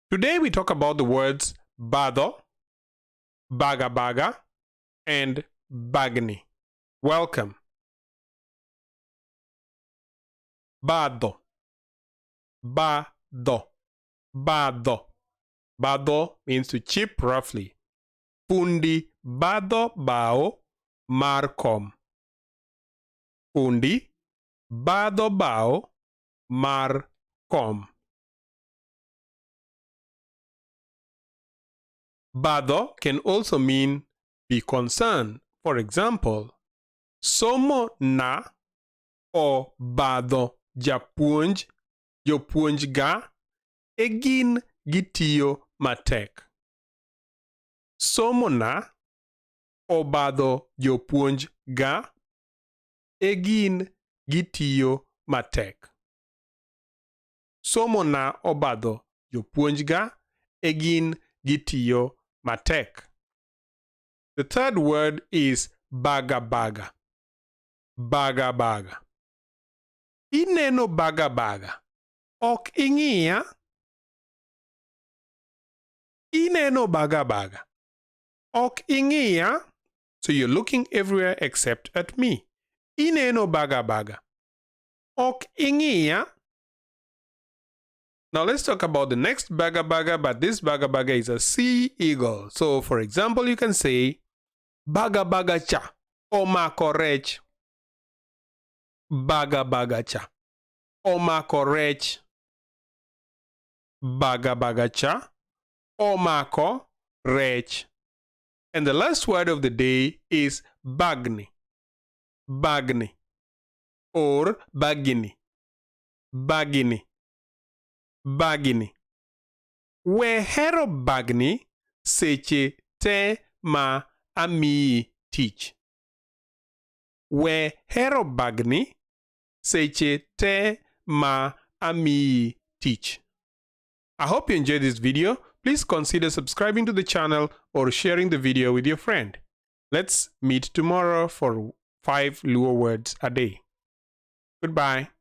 Today we talk about the words badho, baga baga, and bagni. Welcome. Badho. Badho. Badho. Badho means to chip roughly. Fundi badho bao mar kom. Fundi badho bao mar kom. Badho can also mean be concerned. For example, somo na obadho japuonj jopuonj ga e gin gitiyo matek. Somo na obadho jopuonj ga e gin gitiyo matek. Somo na obadho jopuonj ga e gin gitiyo matek. The third word is baga baga. Baga baga. Ineno baga baga. Ok ing'iya? Ineno baga baga. Ok ing'iya? So you're looking everywhere except at me. Ineno baga baga. Ok ing'iya? Now let's talk about the next baga baga, but this baga baga is a sea eagle. So for example, you can say baga baga cha omako rech. Baga baga cha omako rech. Baga baga cha omako rech. And the last word of the day is bagni. Bagni or bagini. Bagini. Bagini. We hero bagni seche te ma amiyi tich. We hero bagni seche te ma amiyi tich. I hope you enjoyed this video. Please consider subscribing to the channel or sharing the video with your friend. Let's meet tomorrow for 5 Luo words a day. Goodbye.